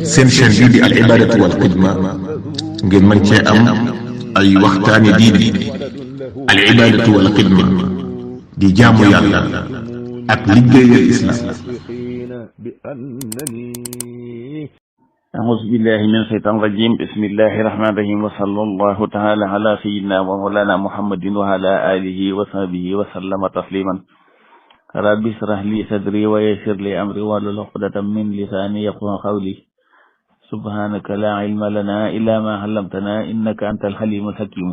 seen chaîne bii di al ibadatu wal xidma ngeen mën cee am ay waxtaani diine al ibadatu wal xidma di jaamu yàlla ak liggéeyal islam. أعوذ بالله من الشيطان الرجيم بسم الله الرحمن الرحيم وصلى الله تعالى على سيدنا ومولانا محمد وعلى آله وصحبه وسلم تسليما رب اشرح لي صدري ويسر لي أمري واحلل عقدة من لساني يفقهوا قولي سبحانك لا علم لنا إلا ما علمتنا إنك أنت الحليم الحكيم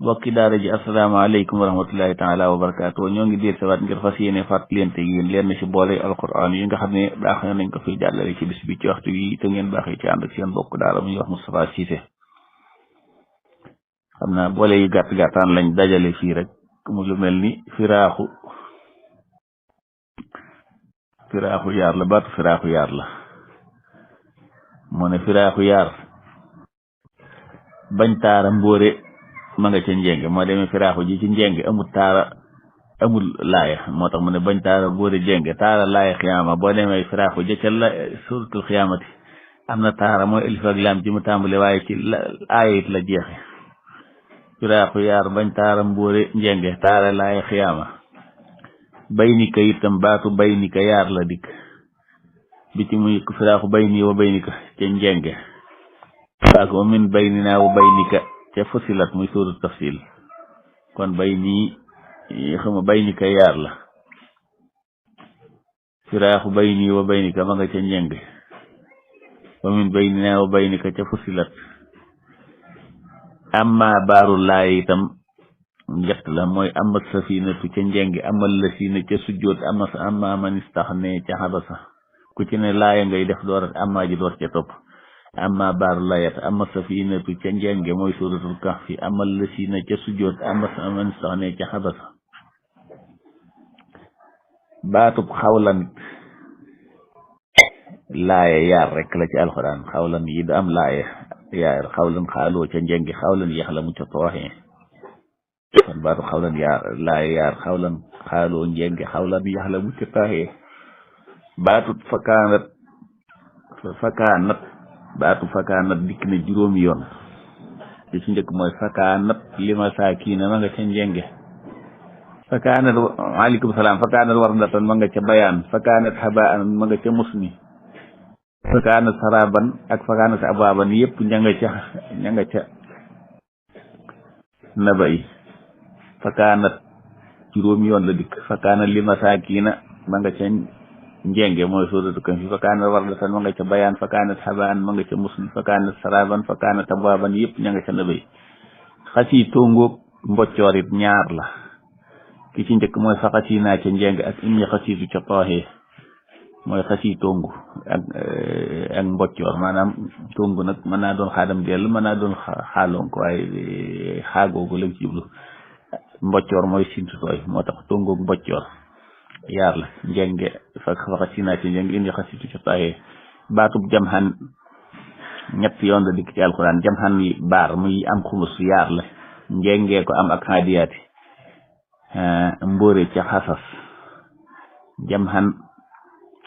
bokki daara ji asalaamaaleykum wa rahmatullahi taala wa barakaatu ñoo ngi diir sawaat ngir fas yéene fàttalente yéen leen ci boole alquran yi nga xam ne baax nañ ko fi jàllale ci bis bi ci waxtu yi te ngeen baaxee ci ànd ak seen bokk daara muy wax Moustapha Cissé xam naa boole yi gàtt-gàttaan lañ dajale fii rek mu lu mel ni firaaxu yaar la baatu firaaxu yaar la moo ne firaaxu yaar bañ taara mbóore ma nga ca njeng moo demee firaaxu ji ci njeng amul taara amul laaya moo tax mu ne bañ taara boore jeng taara laaya xiyaama boo demee firaaxu ja ca la suratul xiyaamati am na taara mooy alif ak laam ji mu tàmbale waaye ci aayit la jeexe firaaxu yaar bañ taara mbóore njeng taara laaya xiyaama baynika itam baatu baynika yaar la dikk bi ci muy firaaxu bayni wa baynika ca njeng ak wa min baynina wa baynika ca fusilat muy sóoru tafsil kon bay nii xama bay ni ka yaar la firaaxu bay nii wa bay ni ka ma nga ca njeng wa min bay ni naa wa bay ni ka ca fusilat amma baaru laay itam njett la mooy amat safinatu ca njeng amal la sina ca sujjoot amma man istaxne ca xabasa ku ci ne laaya ngay def door amma ji door ca topp amma baaru layat amma safinatu ca njenge mooy suratul kahfi amal la sina ca sujjoot amma man saxne ca xabasa baatub xawlan laaya yaar rek la ci alxuraan xawlan yi da am laaya yaar xawlan xaaloo ca njenge xawlan yaxlamu ca tooxee kon baatub xawlan yaar laaya yaar xawlan xaaloo njenge xawlan yaxlamu ca tooxee baatub fakaanat baatu fakaanat dikk na juróomi yoon li ci njëkk mooy fakaanat li masaakiina ma nga ca njenge fakaanat waaleykum salaam fakaanat wardatan ma nga ca bayaan fakaanat habaan ma nga ca musni fakaanat saraban ak fakaanat abaaban yëpp ña nga ca naba yi fakaanat juróomi yoon la dikk fakaanat li masaakiina ma nga ca njenge mooy sóoratu Kahf fakaanat wardatan ma nga ca bayaan fakaanat habaan ma nga ca musni fakaanat saraban fakaanat abaaban yëpp ña nga ca nabay xasi tongoog mboccoor it ñaar la ki ci njëkk mooy faxasi naa ca njeng ak inni xasiitu ca tooxee mooy xasi tongu ak mboccoor maanaam tongu nag mën naa doon xaadam dell mën naa doon xaaloon ko waaye xaagoogu lañ ci jublu mboccoor mooy sintu tooy moo tax tongoog mboccoor yaar la njenge faxasi naa ca njeng indi xasiitu ca tooxee baatub jamxan ñett yoon la dikk ci alxuraan jamxan yi baar muy am xumus yaar la njengee ko am ak xaadiyaati mbóore ca xasas jamxan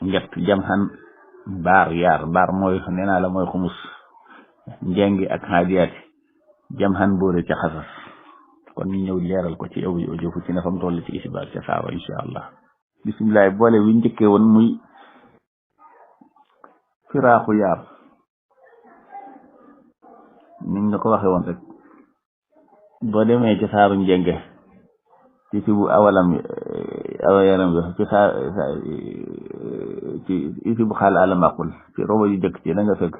ñett jamxan baar yaar baar mooy nee naa la mooy xumus njengi ak xaadiyaati jamxan mbóore ca xasas kon ñu ñëw leeral ko ci audio fu ci ne fam toll ci isibaar ca saawa insha allah bisimilah boole wi njëkkee woon muy firaaxu yaar niñ la ko waxee woon rek boo demee ci saaru njenge ci si bu awalam awayaram yo ci saa ci isi bu xaal alamaqul ci robo yu jëkk ci da nga fekk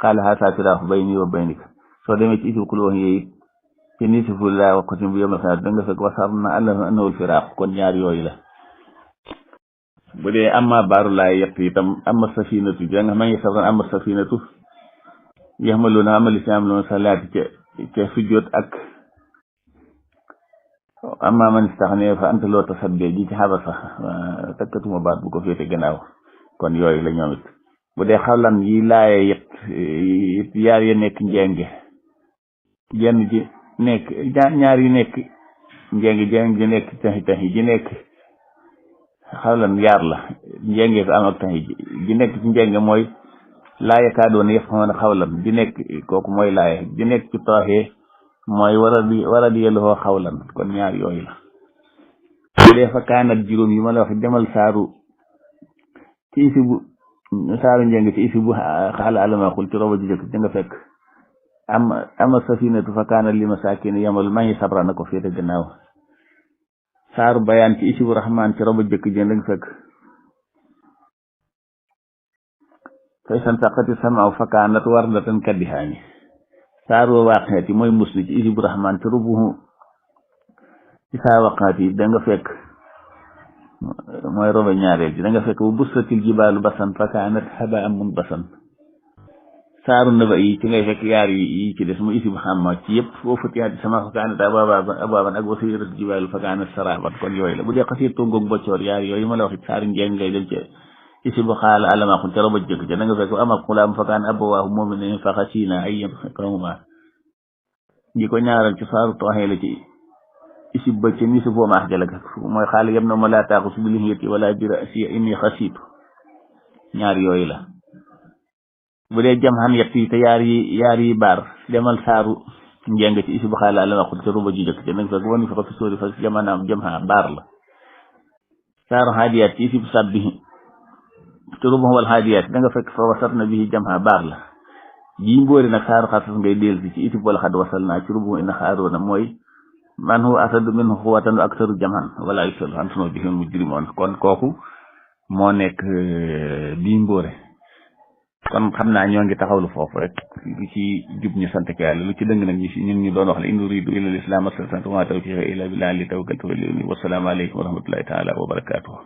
xaal xaasaa firaaxu bayni wa baynika soo demee ci isi bu xul wax yooyu ci nisifu laa waqatim bu yomal xaar da nga fekk wasar na àlla anawul firaaxu kon ñaar yooyu la bu dee amma baaru laay yett itam amma safinatu ja nga ma ngi sabran amma safinatu yaxmaluna amali si am loon salaati ca sujjoot ak amma man istaxne fa anta loo tasabbee ji ci xabasa takkatuma baat bu ko féete gannaaw kon yooyu la ñoom it bu dee xawlan yi laaye yet yaar ya nekk njenge jenn ji nekk ñaar yi nekk njenge jenn ji nekk taxi ji nekk xawlan yaar la njenge ko am ak taxi ji nekk ci njenge mooy laa yakaadoona yafqahuuna xawlan di nekk kooku mooy laaye di nekk ci tooxee mooy war a di yelluhoo xawlan kon ñaar yooyu la bu dee fa kaanat juróom yi ma la wax demal saaru ci isi bu saaru njëng ci isi bu xaala alama xul ci roba ji jëkk di nga fekk ama safinatu fa kaanat li masaakin yamal maa ngi sabra na ko féete gannaaw saaru bayaan ci isi bu rahmaan ci roba jëkk jën da nga fekk fay san saqati samaaw fa kaanat wardatan kaddihaani saaru waaqeet yi mooy musli ci isi bu rahmaan ci rubuhu ci saa waqaat yi da nga fekk mooy roba ñaareel ci da nga fekk bu bussatil jibaalu basan fa kaanat haba'an munbasan saaru naba yi ci ngay fekk yaar yi ci des mu isi bu xamma ci yëpp foo futihaati sama fa kaanat abaaban ak wasiiratil jibaalu fa kaanat saraaban kon yooyu la bu dee xasiir tongoog boccoor yaar yooyu ma la wax saaru njeen ngay dem ci isi bu xaala alama xul ca roba jëkk ca da nga fekk ama xulaam fa kaana abawaahu mu'minayni fa xasiina ay yamsakahuma ji ko ñaaral ci saaru tooxee la ci isi bëcc mi si foo maax jalak mooy xaala yam na ma laa taaxu su bilihiyati wala bi ra'si inni xasiitu ñaar yooyu la bu dee jam xan yett yi te yaar yi baar demal saaru njeng ci isi bu xaala alama xul ca roba ji jëkk ca da nga fekk wani fa ko fi sóori fa jamanaam jam xa baar la saaru xaadiyaat ci isi bu sàbbi ci rubu wal haadiyaat da nga fekk fa wasatna bihi jamha baar la ji mboori nag saaru xasas ngay delsi ci itib wala xad wasal naa ci rubu ina xaaroona mooy man huwa asadu minhu quwwatan wa aktaru jamhan wala yusallu an sunu bihim mujrimoon kon kooku moo nekk bii mboore kon xam naa ñoo ngi taxawlu foofu rek lu ci jub ñu sant ko yàlla lu ci dëng nag ñun ñu doon wax la in uridu illa al islam astata'tu wa ma tawfiqi illa billah li tawakkaltu alayhi wa salaamu alaykum wa rahmatullahi taala wa barakatuh